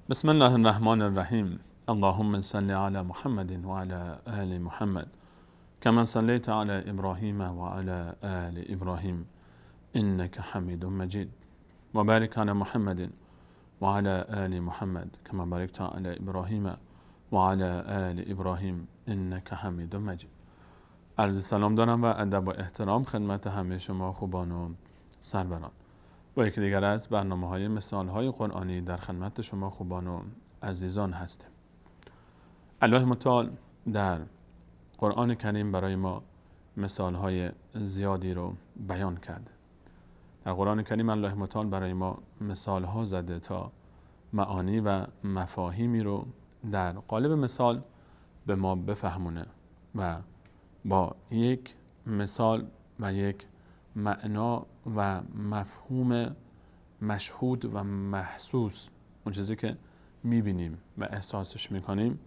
بسم الله الرحمن الرحیم. اللهم صل علی محمد و علی آل محمد كما صلیت علی ابراهیم و علی آل ابراهیم انك حمید مجید و بارک علی محمد و علی آل محمد كما بارکت علی ابراهیم و علی آل ابراهیم انك حمید مجید. عرض سلام دارم و ادب و احترام خدمت همه شما خوبان و سروران. با یکی دیگر از برنامه‌های مثال‌های قرآنی در خدمت شما خوبان و عزیزان هستیم. الله متعال در قرآن کریم برای ما مثال‌های زیادی رو بیان کرده. در قرآن کریم الله متعال برای ما مثال‌ها زده تا معانی و مفاهیمی رو در قالب مثال به ما بفهمونه و با یک مثال و یک معنا و مفهوم مشهود و محسوس، اون چیزی که میبینیم و احساسش میکنیم،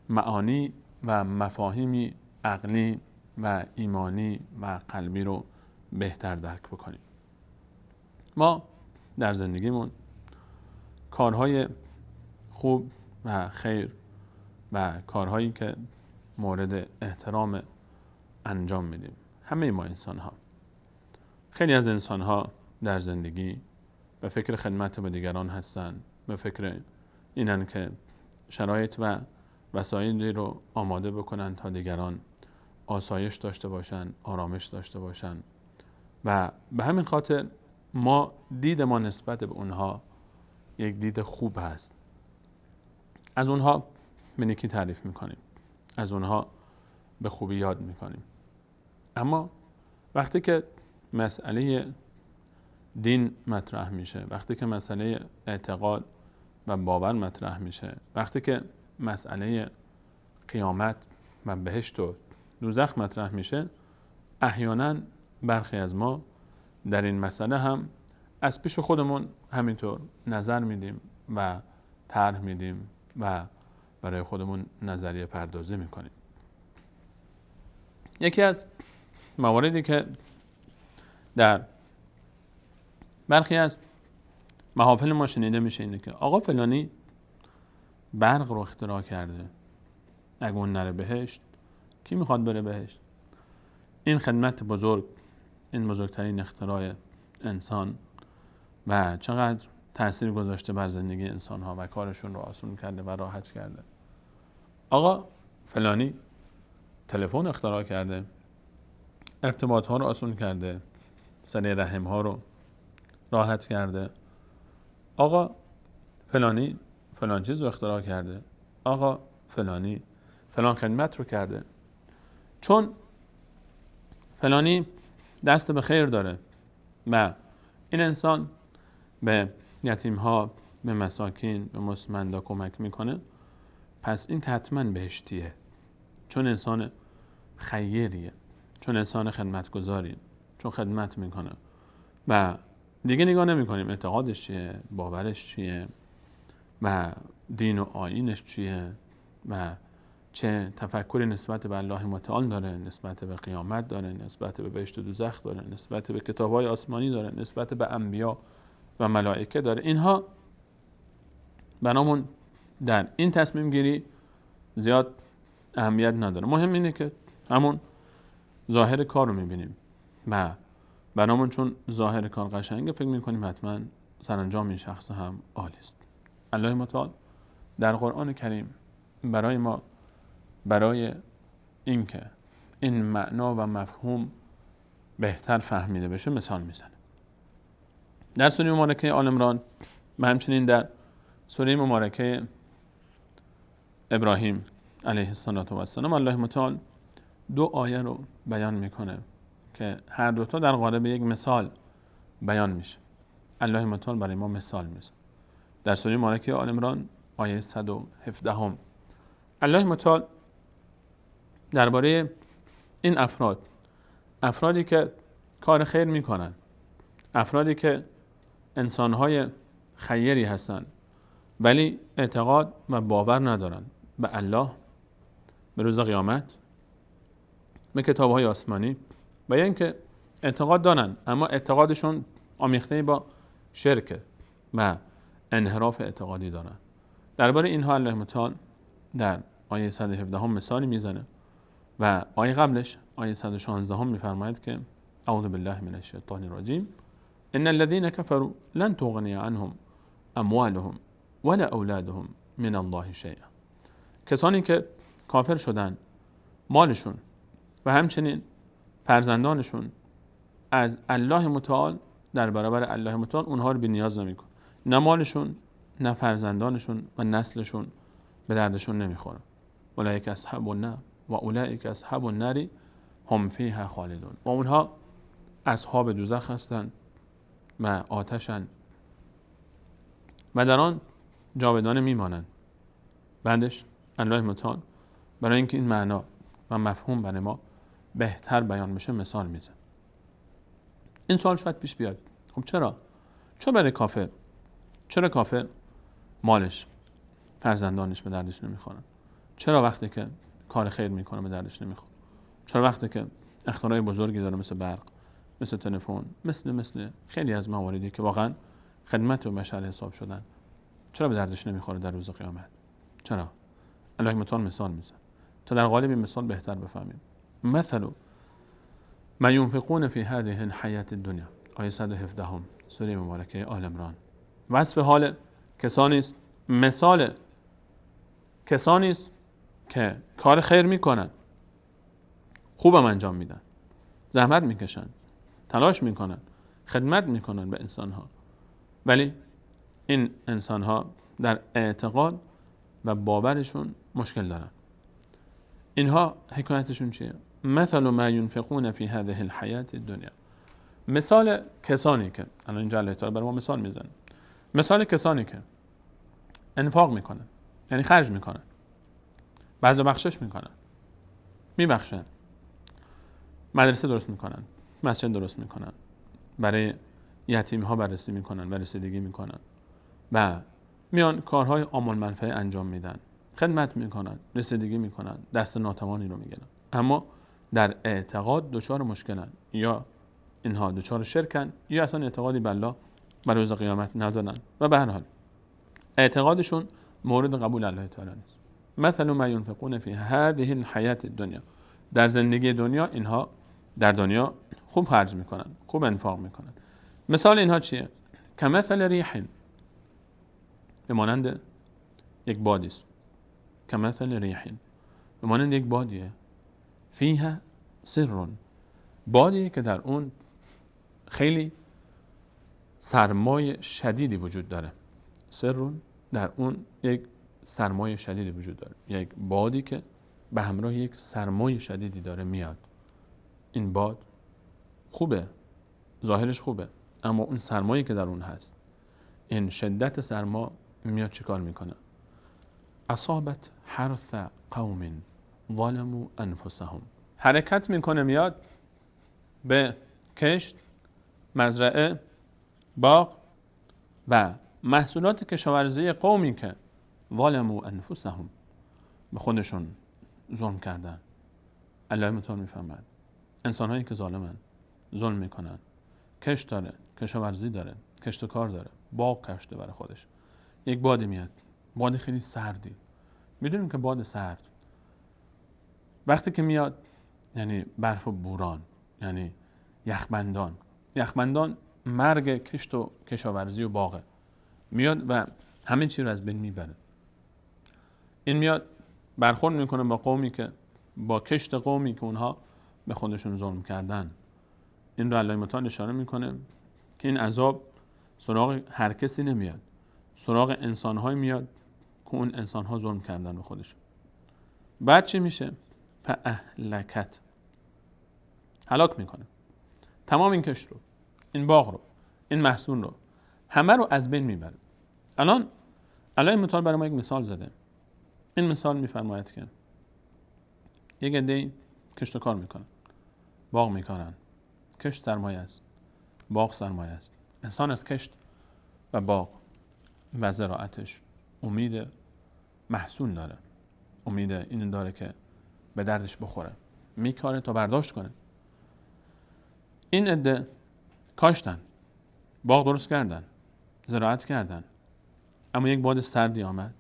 معانی و مفاهیمی عقلی و ایمانی و قلبی رو بهتر درک بکنیم. ما در زندگیمون کارهای خوب و خیر و کارهایی که مورد احترام انجام میدیم. همه ما انسان ها، خیلی از انسان ها در زندگی به فکر خدمت به دیگران هستن، به فکر اینن که شرایط و وسایلی رو آماده بکنن تا دیگران آسایش داشته باشن، آرامش داشته باشن و به همین خاطر ما دید ما نسبت به اونها یک دید خوب هست. از اونها به نیکی تعریف میکنیم، از اونها به خوبی یاد میکنیم. اما وقتی که مسئله دین مطرح میشه، وقتی که مسئله اعتقاد و باور مطرح میشه، وقتی که مسئله قیامت و بهشت و دوزخ مطرح میشه، احیانا برخی از ما در این مسئله هم از پیش خودمون همینطور نظر میدیم و طرح میدیم و برای خودمون نظریه پردازی میکنیم. یکی از مواردی که در برخی از محافل ما شنیده میشه اینه که آقا فلانی برق رو اختراع کرده، اگه اون نره بهشت کی میخواد بره بهشت؟ این خدمت بزرگ، این بزرگترین اختراع انسان و چقدر تاثیر گذاشته بر زندگی انسان ها و کارشون رو آسون کرده و راحت کرده. آقا فلانی تلفن اختراع کرده، ارتباط ها رو آسون کرده، صله رحم ها رو راحت کرده. آقا فلانی فلان چیز رو اختراع کرده، آقا فلانی فلان خدمت رو کرده. چون فلانی دست به خیر داره و این انسان به یتیم ها، به مساکین، به مستمندا کمک میکنه، پس این که حتما بهشتیه، چون انسان خیریه، چون انسان خدمتگزاریه، چون خدمت میکنه و دیگه نگاه نمیکنیم اعتقادش چیه، باورش چیه و دین و آیینش چیه و چه تفکری نسبت به الله متعال داره، نسبت به قیامت داره، نسبت به بهشت و دوزخ داره، نسبت به کتاب‌های آسمانی داره، نسبت به انبیا و ملائکه داره. اینها برامون در این تصمیم گیری زیاد اهمیت نداره. مهم اینه که همون ظاهر کار رو میبینیم و برامون چون ظاهر کار قشنگه فکر میکنیم حتما سرانجام این شخص هم عالی است. الله متعال در قرآن کریم برای ما، برای اینکه این معنا و مفهوم بهتر فهمیده بشه، مثال میزنه. در سوره مبارکه آل عمران و همچنین در سوره مبارکه ابراهیم علیه السلام الله متعال دو آیه رو بیان میکنه که هر دوتا در قالب یک مثال بیان میشه. الله متعال برای ما مثال میزنه. در سوره مبارکه آل عمران آیه 117 الله متعال درباره این افراد، افرادی که کار خیر میکنن، افرادی که انسانهای خیری هستند ولی اعتقاد و باور ندارن به الله، به روز قیامت، به کتاب‌های آسمانی، و یا اینکه اعتقاد دارن اما اعتقادشون آمیخته با شرک و انحراف اعتقادی دارن. درباره اینها الله متعال در آیه 117 مثالی میزنه و آیه قبلش آیه 116 میفرماید که اعوذ بالله من الشیطان الرجیم ان الذين كفروا لن تغنی عنهم اموالهم ولا اولادهم من الله شیئا. کسانی که کافر شدن مالشون و همچنین فرزندانشون از الله متعال، در برابر الله متعال اونها رو بی نیاز نمیکنه. نه مالشون، نه فرزندانشون و نسلشون به دردشون نمیخوره. اولئک اصحاب النار و اولئک اصحاب النار هم فیها خالدون. و اونها اصحاب دوزخ هستند و آتشن و در آن جاودانه میمانند. بعدش الله متعال برای اینکه این معنا و مفهوم برای ما بهتر بیان بشه مثال میزنه. این سوال شاید پیش بیاد، خب چرا؟ چرا برای کافر؟ چرا کافر مالش، فرزندانش به دردش نمیخورن؟ چرا وقتی که کار خیر میکنه به دردش نمیخوره؟ چرا وقتی که اختراع بزرگی داره مثل برق، مثل تلفن، مثل خیلی از مواردی که واقعا خدمت به بشر حساب شدن، چرا به دردش نمیخوره در روز قیامت؟ چرا؟ الله متعال مثال میزنه تا در قالب مثال بهتر بفهمیم. مثل ما ينفقون في هذه الحیات الدنیا، آیه 117 سوره مبارکه آل عمران. وصف حال کسانی است، مثال کسانی است که کار خیر میکنن، خوبم انجام میدن، زحمت میکشن، تلاش میکنن، خدمت میکنن به انسانها، ولی این انسانها در اعتقاد و باورشون مشکل دارن. اینها حکایتشون چیه؟ مثل ما ينفقون في هذه الحیات الدنیا. مثال کسانی که الان اینجا الله تعالی برای ما مثال میزنه، مثال کسانی که انفاق میکنن، یعنی خرج میکنن، بذل و بخشش میکنن، میبخشن، مدرسه درست میکنن، مسجد درست میکنن، برای یتیم ها بررسی میکنن و رسیدگی میکنن و میان کارهای عام المنفعه انجام میدن، خدمت میکنن، رسیدگی میکنن، دست ناتوانی رو میگیرن، اما در اعتقاد دچار مشکلن، یا اینها دچار شرکن یا اصلا اعتقادی بالله بر روز قیامت ندارن و به هر حال اعتقادشون مورد قبول الله تعالی نیست. مثل ما ينفقون فی هذه الحیات الدنیا. در زندگی دنیا اینها در دنیا خوب خرج میکنن، خوب انفاق میکنن. مثال اینها چیه؟ کمثل ریح، به مانند یک بادی است. کمثل ریح، به مانند یک بادیه. فیها سر، بادیه که در اون خیلی سرمای شدیدی وجود داره. سر، در اون یک سرمای شدیدی وجود داره، یک بادی که به همراه یک سرمای شدیدی داره میاد. این باد خوبه، ظاهرش خوبه، اما اون سرمایی که در اون هست، این شدت سرما میاد چیکار میکنه؟ اصابت حرث قوم ظلموا انفسهم، حرکت میکنه میاد به کشت، مزرعه، باغ و محصولات کشاورزی قومی که ظلموا انفسهم، به خودشون ظلم کردن. الله متعال میفهمد انسان هایی که ظالمن، ظلم میکنن، کشت داره، کشاورزی داره، کشت و کار داره، باغ کشته برای خودش، یک بادی میاد، باد خیلی سردی. میدونیم که باد سرد وقتی که میاد یعنی برف و بوران، یعنی یخبندان. یخبندان مرگ کشت و کشاورزی و باغه، میاد و همه چی رو از بین میبره. این میاد برخورد میکنه با قومی که، با کشت قومی که اونها به خودشون ظلم کردن. این رو الله متعال اشاره میکنه که این عذاب سراغ هر کسی نمیاد، سراغ انسانهای میاد که اون انسانها ظلم کردن به خودشون. بعد چی میشه؟ فاهلکت، هلاک میکنه تمام این کشت رو، این باغ رو، این محصول رو، همه رو از بین میبره. الان الله متعال برای ما یک مثال زده. این مثال میفرماید که یک عده‌ای کشت و کار میکنن، باغ میکنن، کشت سرمایه است، باغ سرمایه است. انسان از کشت و باغ و زراعتش امید محصول داره، امید این داره که به دردش بخوره، میکاره تا برداشت کنه. این عده کاشتن، باغ درست کردن، زراعت کردن، اما یک باد سردی آمد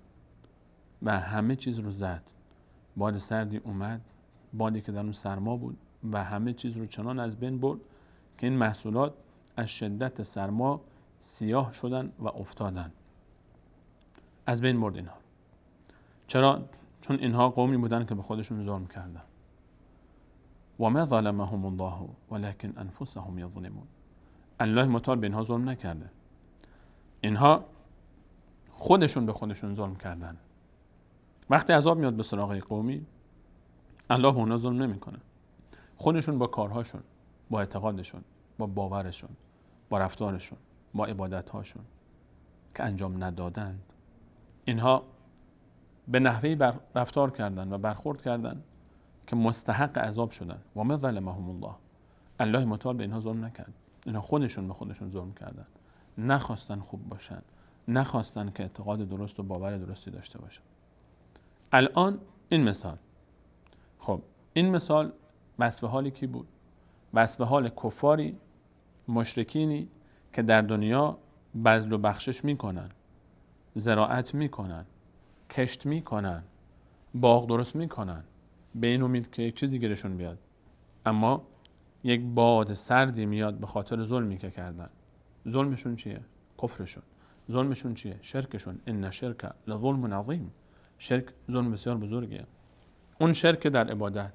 و همه چیز رو زد. باد سردی اومد، بادی که در اون سرما بود و همه چیز رو چنان از بین برد که این محصولات از شدت سرما سیاه شدن و افتادن. از بین برد اینها. چرا؟ چون اینها قومی بودن که به خودشون ظلم کردن. و ما ظلمهم الله ولكن انفسهم یظلمون. الله متعال به اینها ظلم نکرده، اینها خودشون به خودشون ظلم کردن. وقتی عذاب میاد به سراغ قومی، الله به اونها ظلم نمیکنه. خودشون با کارهاشون، با اعتقادشون، با باورشون، با رفتارشون، با عبادتهاشون که انجام ندادند، اینها به نحوی رفتار کردند و برخورد کردند که مستحق عذاب شدن. و ما ظلمهم الله، الله متعال به اینها ظلم نکرد، اینها خودشون به خودشون ظلم کردن. نخواستن خوب باشن، نخواستن که اعتقاد درست و باور درستی داشته باشن. الان این مثال، خب این مثال وصف حال کی بود؟ وصف حال کفاری، مشرکینی که در دنیا بذل و بخشش میکنن، زراعت میکنن، کشت میکنن، باغ درست میکنن، به این امید که یک چیزی گیرشون بیاد، اما یک باد سردی میاد به خاطر ظلمی که کردن. ظلمشون چیه؟ کفرشون. ظلمشون چیه؟ شرکشون. ان شرک لظلم عظیم. شرک ظلم بسیار بزرگیه. اون شرک در عبادت،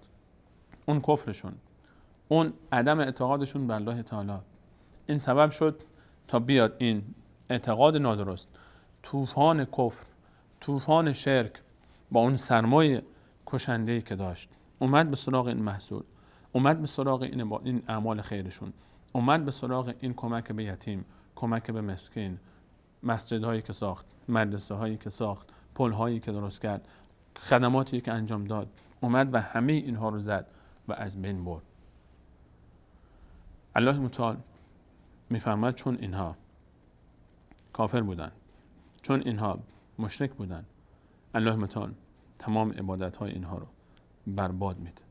اون کفرشون، اون عدم اعتقادشون به الله تعالی، این سبب شد تا بیاد این اعتقاد نادرست، طوفان کفر، طوفان شرک با اون سرمایه کشنده‌ای که داشت، اومد به سراغ این محصول، اومد به سراغ این اعمال خیرشون، اومد به سراغ این کمک به یتیم، کمک به مسکین، مسجدهایی که ساخت، مدرسه هایی که ساخت، پلهایی که درست کرد، خدماتی که انجام داد، اومد و همه اینها رو زد و از بین برد. الله متعال میفرماید چون اینها کافر بودن، چون اینها مشرک بودن، الله متعال تمام عبادت های اینها رو برباد میده.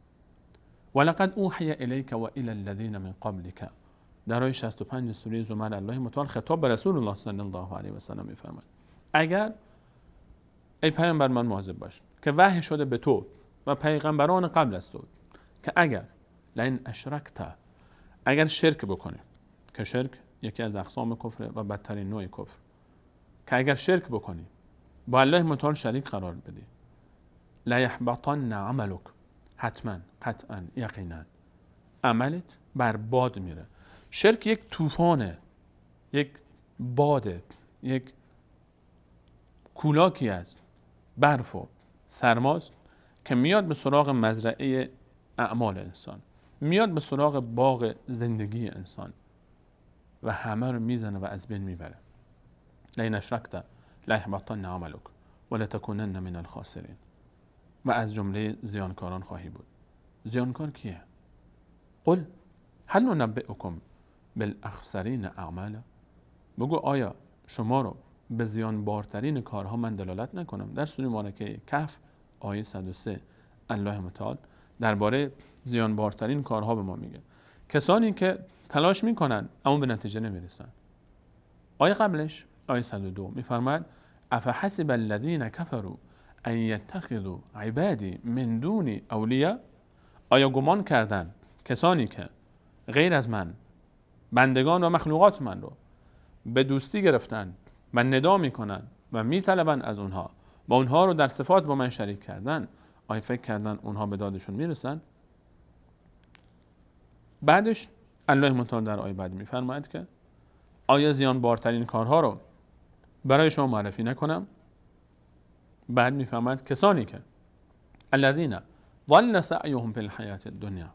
ولقد اوحی الیک و الی الذین من قبلک. در آیه 65 سوره زمر الله متعال خطاب به رسول الله صلی الله علیه و سلم میفرماید اگر ای پیامبر من مواظب باش که وحی شده به تو و پیغمبران قبل از تو که اگر لئن اشرکت، اگر شرک بکنی، که شرک یکی از اقسام کفره و بدترین نوع کفر، که اگر شرک بکنی، با الله متعال شریک قرار بدی، لیحبطن عملک، حتما، قطعا، یقینا عملت برباد میره. شرک یک طوفانه، یک باده، یک کولاکی است، برف و سرماست که میاد به سراغ مزرعه اعمال انسان، میاد به سراغ باغ زندگی انسان و همه رو میزنه و از بین میبره. لئن اشرکت لیحبطن عملک ولتکونن من الخاسرین، و از جمله زیانکاران خواهی بود. زیانکار کیه؟ قل هل ننبئکم بالاخسرین اعمالا، بگو آیا شما رو به زیانبارترین کارها من دلالت نکنم؟ در سوره مبارکه کهف آیه 103 الله متعال درباره زیانبارترین کارها به ما میگه، کسانی که تلاش میکنن اما به نتیجه نمیرسن. آیه قبلش آیه 102 میفرماید افحسب الذین کفروا ان یتخذوا عبادی من دونی اولیا، آیا گمان کردن کسانی که غیر از من بندگان و مخلوقات من رو به دوستی گرفتن و ندا میکنن و میطلبن از اونها و اونها رو در صفات با من شریک کردن، آیا فکر کردن اونها به دادشون میرسن؟ بعدش الله متعال در آیه بعد میفرماید که آیا زیانبارترین کارها رو برای شما معرفی نکنم؟ بعد میفرماید کسانی که الذین ضل سعیهم فی الحیات الدنیا،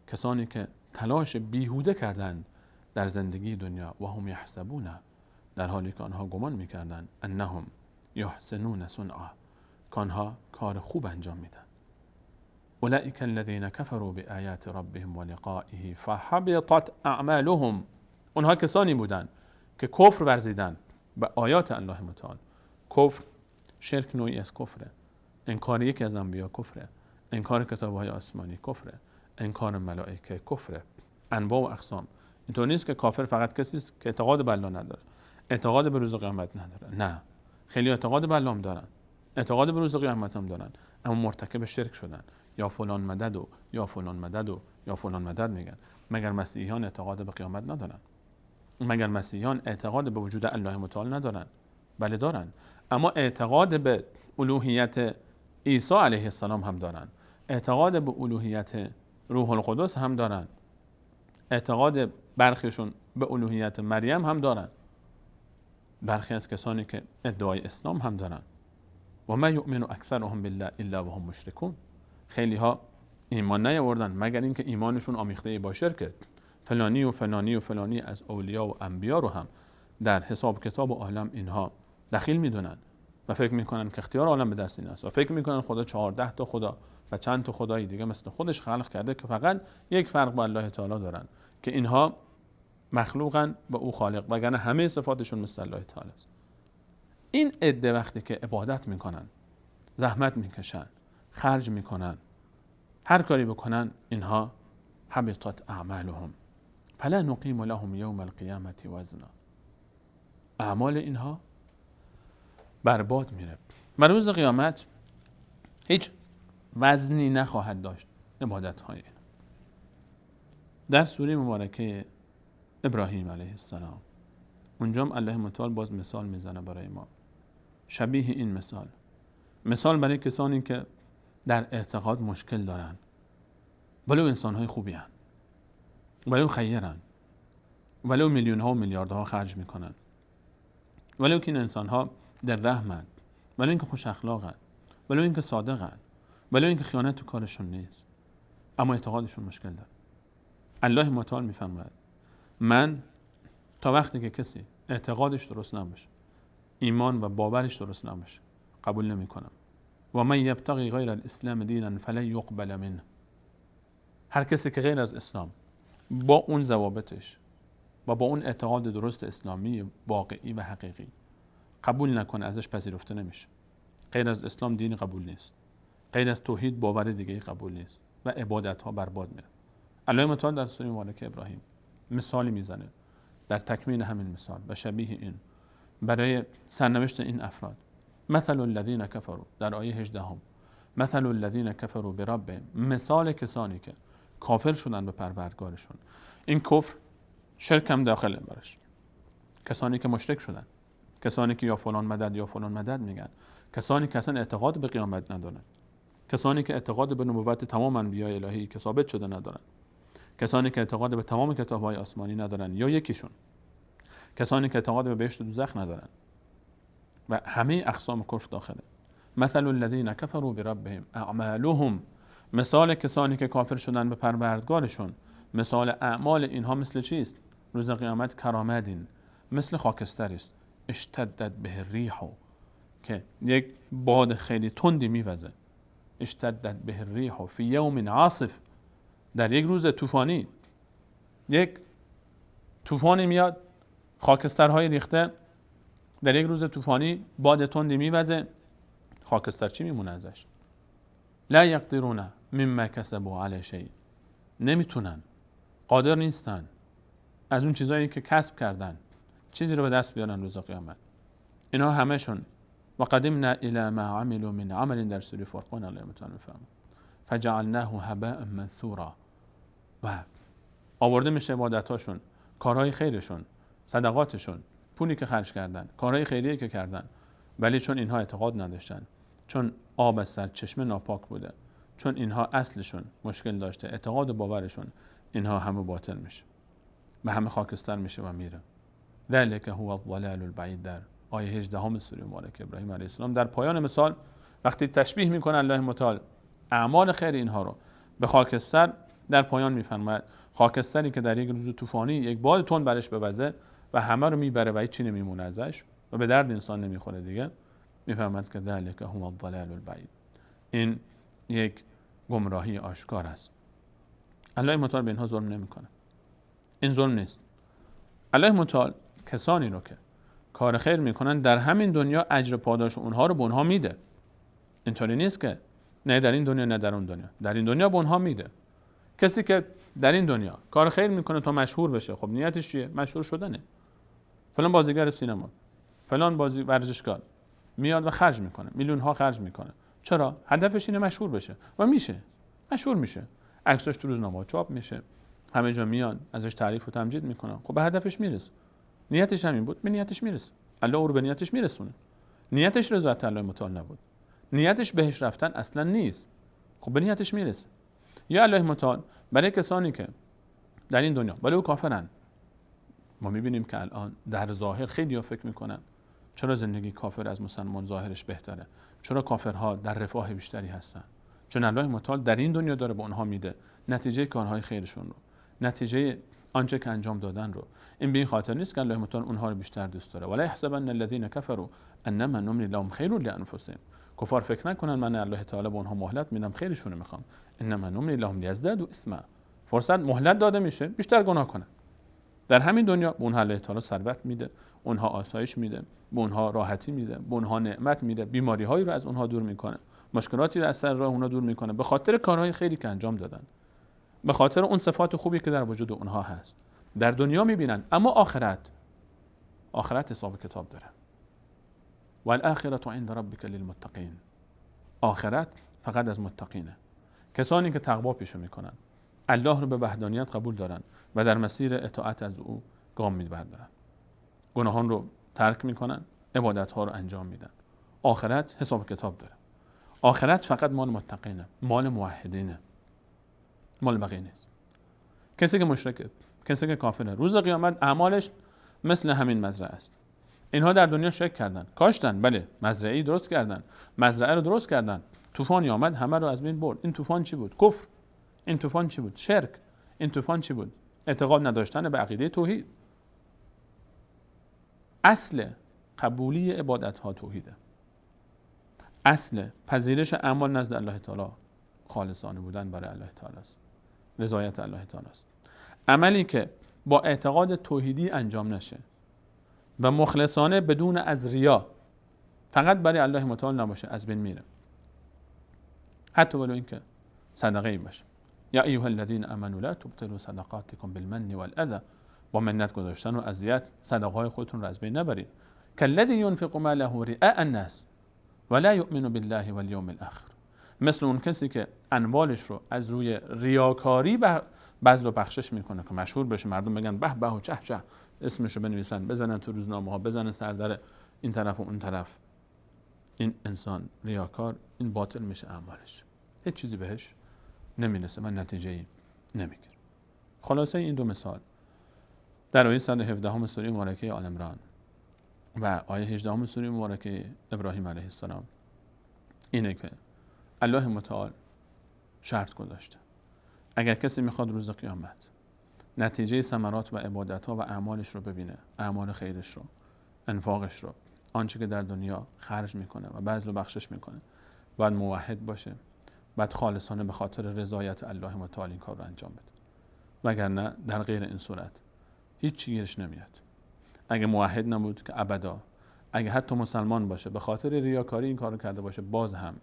کسانی که تلاش بیهوده کردند در زندگی دنیا، و هم یحسبون، در حالی که آنها گمان میکردند، انهم یحسنون صنعا، که آنها کار خوب انجام میدن. اولئک الذین کفروا بآیات ربهم ولقائه فحبطت اعمالهم، اونها کسانی بودند که کفر ورزیدند به آیات الله متعال. کفر، شرک نوعی از کفره، انکار یکی از انبیا کفره، انکار کتاب‌های آسمانی کفره، انکار ملائکه کفره، انواع و اقسام. اینطور نیست که کافر فقط کسی است که اعتقاد به الله نداره، اعتقاد به روز قیامت نداره. نه، خیلی اعتقاد به الله هم دارن، اعتقاد به روز قیامت هم دارن، اما مرتکب شرک شدن. یا فلان مدد و یا فلان مدد و یا فلان مدد میگن. مگر مسیحیان اعتقاد به قیامت ندارن؟ مگر مسیحیان اعتقاد به وجود الله متعال ندارن؟ بله دارن، اما اعتقاد به الوهیت عیسی علیه السلام هم دارن، اعتقاد به الوهیت روح القدس هم دارن، اعتقاد برخیشون به الوهیت مریم هم دارن، برخی از کسانی که ادعای اسلام هم دارن. و ما یؤمن اکثرهم بالله الا وهم مشرکون. خیلی ها ایمان نیاوردن مگر اینکه ایمانشون آمیخته با شرکه. فلانی و فلانی و فلانی از اولیا و انبیا رو هم در حساب کتاب و عالم اینها دخیل میدونن و فکر میکنن که اختیار عالم به دست این است و فکر میکنن خدا 14 تا خدا و چند تا خدای دیگه مثل خودش خلق کرده که فقط یک فرق با الله تعالی دارن که اینها مخلوقن و او خالق، وگرنه همه صفاتشون مثل الله تعالی است. این عده وقتی که عبادت میکنن، زحمت میکشن، خرج میکنن، هر کاری بکنن، اینها حبطت اعمالهم فلا نقیم لهم یوم القیامة وزنا. اعمال اینها برباد میره و روز قیامت هیچ وزنی نخواهد داشت عبادت های. در سوره مبارکه ابراهیم علیه السلام اونجا الله متعال باز مثال میزنه برای ما، شبیه این مثال، مثال برای کسانی که در اعتقاد مشکل دارن، ولو انسانهای خوبی هن، ولو خیرن، ولو میلیون ها و میلیاردها خرج میکنن، ولو که این انسان ها در رحمن، ولو اینکه خوش اخلاقن، ولو اینکه صادقن، ولو اینکه خیانت تو کارشون نیست، اما اعتقادشون مشکل داره. الله متعال میفرماید من تا وقتی که کسی اعتقادش درست نباشه، ایمان و باورش درست نباشه، قبول نمیکنم. و من یبتغی غیر الاسلام دینا فلن یقبل منه. هر کسی که غیر از اسلام با اون ضوابطش و با اون اعتقاد درست اسلامی واقعی و حقیقی قبول نکنه، ازش پذیرفته نمیشه. غیر از اسلام دین قبول نیست، غیر از توحید باور دیگه قبول نیست و عبادت ها برباد میره. الله متعال در سوره مبارکه ابراهیم مثالی میزنه در تکمیل همین مثال و شبیه این برای سرنوشت این افراد. مثل الذین کفروا، در آیه 18 هم، مثل الذین کفروا بربهم، مثال کسانی که کافر شدن به پروردگارشون. این کفر شرک هم داخله برش، کسانی که مشرک شدن، کسانی که یا فلان مدد یا فلان مدد میگن، کسانی که اصلا اعتقاد به قیامت ندارن، کسانی که اعتقاد به نبوت تمام انبیای الهی که ثابت شده ندارن، کسانی که اعتقاد به تمام کتاب‌های آسمانی ندارن یا یکیشون، کسانی که اعتقاد به بهشت و دوزخ ندارن و همه اقسام کفر داخله. مثل الذین کفروا بربهم اعمالهم، مثال کسانی که کافر شدن به پروردگارشون، مثال اعمال اینها مثل چیست؟ روز قیامت کرامدین، مثل خاکستری است، اشتدت به الریح، که یک باد خیلی تندی میوزه، اشتدت به الریح فی یوم عاصف، در یک روز طوفانی، یک طوفانی میاد، خاکسترهای ریخته، در یک روز طوفانی باد تندی میوزه، خاکستر چی میمونه ازش؟ لا یقدرون مما کسبوا علی شیء، نمیتونن، قادر نیستن از اون چیزایی که کسب کردن چیزی رو به دست بیارن روز قیامت. اینا همشون و قدمنا الی ما عملوا من عمل، در سوره فرقان الله متعال میفرماید فجعلناه هباء منثورا، و آورده میشه عبادتاشون، کارهای خیرشون، صدقاتشون، پولی که خرج کردن، کارهای خیریه که کردن، ولی چون اینها اعتقاد نداشتن، چون آب از سر چشمه ناپاک بوده، چون اینها اصلشون مشکل داشته، اعتقاد و باورشون، اینها همه باطل میشه و همه خاکستر میشه و میره. ذلک هو الضلال البعید، در آیه 18 سوره مبارکه ابراهیم علیه السلام در پایان مثال وقتی تشبیه میکنه الله متعال اعمال خیر اینها رو به خاکستر، در پایان میفرماید خاکستری که در یک روز طوفانی یک باد تند برش بوزه و همه رو میبره و هیچ چی نمیمونه ازش و به درد انسان نمیخوره دیگه، میفرماید که ذلک هو الضلال البعید، این یک گمراهی آشکار است. الله متعال به اینها ظلم نمیکنه، این ظلم نیست. الله متعال کسانی رو که کار خیر میکنن در همین دنیا اجر پاداش اونها رو به اونها میده. اینطوری نیست که نه در این دنیا نه در اون دنیا، در این دنیا به اونها میده. کسی که در این دنیا کار خیر میکنه تا مشهور بشه، خب نیتش چیه؟ مشهور شدنه. فلان بازیگر سینما، فلان ورزشکار، میاد و خرج میکنه، میلیون ها خرج میکنه. چرا؟ هدفش اینه مشهور بشه و میشه، مشهور میشه، عکسش تو روزنامه‌ها چاپ میشه، همه جا میان ازش تعریف و تمجید میکنن. خب به هدفش میرسه، نیتش همین بود، به نیتش میرسه. الله او رو به نیتش میرسونه. نیتش رضایت الله متعال نبود، نیتش بهش رفتن اصلا نیست، خب به نیتش میرسه. یا الله متعال برای کسانی که در این دنیا ولی او کافرن، ما میبینیم که الان در ظاهر خیلی ها فکر میکنن چرا زندگی کافر از مسلمان ظاهرش بهتره، چرا کافرها در رفاه بیشتری هستن؟ چون الله متعال در این دنیا داره به اونها میده نتیجه کارهای خیرشون رو، نتیجه آنچه که انجام دادن رو. این به این خاطر نیست که الله متعال اونها رو بیشتر دوست داره. ولا یحسبن الذین کفروا انما نملی لهم خیر لانفسهم. کفار فکر نکنن من الله تعالی به اونها مهلت میدم، خیرشون رو میخوام. انما نملی لهم لیزدادوا اثما. فرصت مهلت داده میشه بیشتر گناه کنن. در همین دنیا به اونها الله تعالی ثروت میده، اونها آسایش میده، به اونها راحتی میده، به اونها نعمت میده، بیماری‌هایی رو از اونها دور میکنه، مشکلاتی رو از سر راه اونها دور میکنه، به خاطر کارهای خیری که انجام دادن، به خاطر اون صفات خوبی که در وجود اونها هست. در دنیا میبینن، اما آخرت، آخرت حساب کتاب داره. والآخرة عند ربک للمتقین. آخرت فقط از متقینه، کسانی که تقوا پیشه میکنن، الله رو به وحدانیت قبول دارن و در مسیر اطاعت از او گام میبردارن، گناهان رو ترک میکنن، عبادت ها رو انجام میدن. آخرت حساب کتاب داره. آخرت فقط مال متقینه، مال موحدینه، مال بقیه نیست. کسی که مشرکه، کسی که کافره، روز قیامت اعمالش مثل همین مزرعه است. اینها در دنیا شرک کردن، کاشتن، بله، مزرعه‌ای درست کردن، مزرعه رو درست کردن، طوفانی آمد همه رو از بین برد. این طوفان چی بود؟ کفر. این طوفان چی بود؟ شرک. این طوفان چی بود؟ اعتقاد نداشتن به عقیده توحید. اصل قبولی عبادت ها توحیده. اصل پذیرش اعمال نزد الله تعالی خالصانه بودن برای الله تعالی است، رضایت الله تعالی است. عملی که با اعتقاد توحیدی انجام نشه و مخلصانه بدون از ریا فقط برای الله متعال نباشه، از بین میره، حتی ولو اینکه صدقه ای باشه. یا ایها الذین آمنوا لا تبطلوا صدقاتکم بالمن والاذى. با منت گذاشتن و اذیت صدقه های خودتون رو از بین نبرید. کالذی ینفق ماله رئاء الناس ولا یؤمن بالله والیوم الاخر. مثل اون کسی که انوالش رو از روی ریاکاری بذل و بخشش میکنه که مشهور بشه، مردم بگن به به و چه چه، اسمشو بنویسن، بزنن تو روزنامه ها، بزنن سردر این طرف و اون طرف. این انسان ریاکار، این باطل میشه اعمالش، هیچ چیزی بهش نمیرسه و نتیجه‌ای نمیگیره. خلاصه این دو مثال در آیه 117 سوره مبارکه آل عمران و آیه 18 سوره مبارکه ابراهیم علیه السلام اینه که الله متعال شرط گذاشته اگر کسی میخواد روز قیامت نتیجه ثمرات و عبادت‌ها و اعمالش رو ببینه، اعمال خیرش رو، انفاقش رو، آنچه که در دنیا خرج میکنه و بذل و بخشش میکنه، باید موحد باشه، باید خالصانه به خاطر رضایت الله متعال این کار رو انجام بده، وگرنه در غیر این صورت هیچ چیزی گیرش نمیاد. اگه موحد نبود که ابدا، اگه حتی مسلمان باشه به خاطر ریاکاری این کارو کرده باشه، باز هم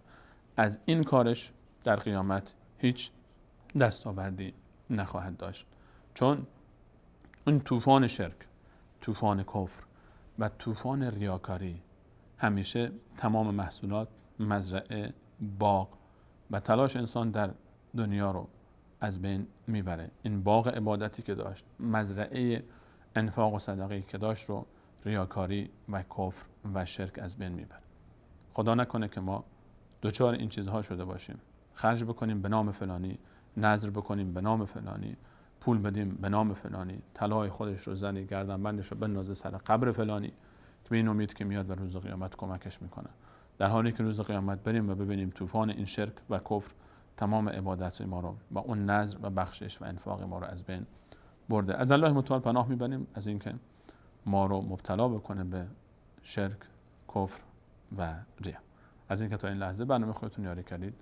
از این کارش در قیامت هیچ دستاوردی نخواهد داشت، چون این طوفان شرک، طوفان کفر و طوفان ریاکاری همیشه تمام محصولات، مزرعه، باغ و تلاش انسان در دنیا رو از بین میبره. این باغ عبادتی که داشت، مزرعه انفاق و صدقه‌ای که داشت رو ریاکاری و کفر و شرک از بین میبره. خدا نکنه که ما دچار این چیزها شده باشیم، خرج بکنیم به نام فلانی، نذر بکنیم به نام فلانی، پول بدیم به نام فلانی، طلای خودش رو زنی گردنبندش رو بندازه سر قبر فلانی که به این امید که میاد و روز قیامت کمکش میکنه، در حالی که روز قیامت بریم و ببینیم طوفان این شرک و کفر تمام عبادت ما رو و اون نذر و بخشش و انفاق ما رو از بین برده. از الله متعال پناه میبریم از اینکه ما رو مبتلا بکنه به شرک، کفر و ریا. از اینکه تا این لحظه برنامه خودتون یاری کردید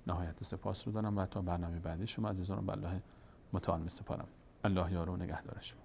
نهایت سپاس رو دارم و تا برنامه بعدی شما عزیزان رو به الله متعال میسپارم. الله یار و نگهدار شما.